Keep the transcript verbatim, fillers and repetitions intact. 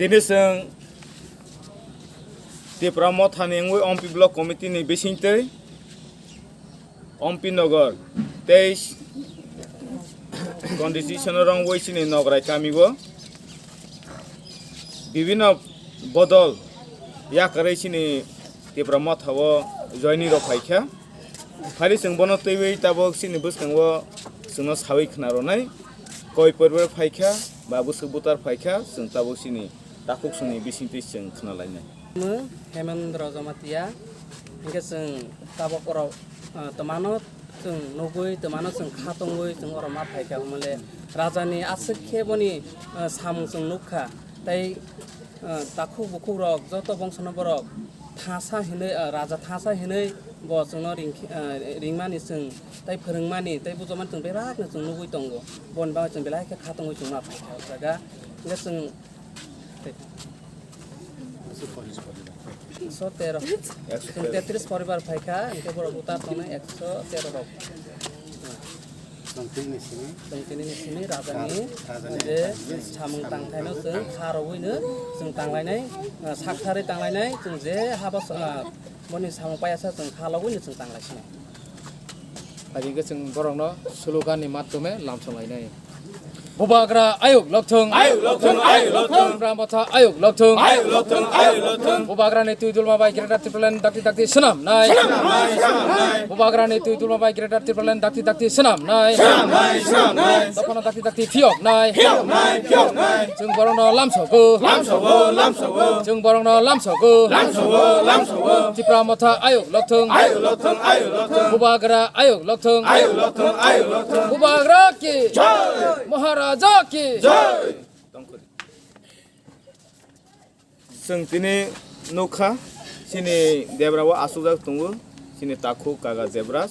Tini chwng Tipra Mothani wngwi Ompi Block Committee ni bisingtwi Ompi Nagar teis constitution rongwi chini Nograi kamio bibino bodol yakarwi chini Tipra Mothao joini rok phaikha. Phari chwng bono twiwi tabok chini bwskango chwngno sawi khna rwnai. Koi poribar phaikha ba bwswk butar phaikha, chwng tabok chini takhuk songni bisingtwi chwng khna lainai. Hemendra Jamatia, hingke chwng tabok oro, ah, twmano chwng nugwi, twmano chwng kha tongwi chwng oro ma phaikha, hwnmale rajani aswk khe boni, ah, samung chwng nukha, tei, ah, takhuk bukhuk rok joto bongsono borok thasa hinwi, ah, raja thasa hinwi bo chwngno ring-, ah, ringmani chwng tei phwrwngmani tei bujomani chwng berakno chwng nugwi tongo, boni bagwi chwng belai khe kha tongwi chwng ma phaikha o jaga, hingke chwng Ekso tero. Chwng tetris poribar phaikha, hingke borok butar tongnai ekso tero rok. Chwng tini ni simi rajani je samung tangthaino chwng kha rwino chwng tanglainai, sakthari tanglainai, chwng je habo, boni samung payasa chwng kha logwino chwng tanglaisinai. Abo hingke chwng borokno slogan ni matwme lamsong lainai. Bubagra ayuk lokthung. Ayuk lokthung, ayuk lokthung. Tipra Motha ayuk lokthung. Ayuk lokthung, ayuk lokthung. Bubagrani twi dulma bai Greater Tipraland dakti dakti swnamnai. Swnamnai, swnamnai. Bubagrani twi dulma bai Greater Tipraland dakti dakti swnamnai. Swnamnai, swnamnai. Dophano dakti dakti phiyoknai. Phiyoknai, phiyoknai. Chwng borokno lamsogo. Lamsogo, lamsogo. Chwng borokno lamsogo. Lamsogo, lamsogo. Tipra Motha ayuk lokthung. Ayuk lokthung, ayuk lokthung. Bubagra ayuk lokthung. Ayuk lokthung, ayuk lokthung. Bubagra ki. Jai. Maharaja ki. Jai. Chwng tini nukha, chini debra o achukjak tongo, chini takhuk kaga Debras.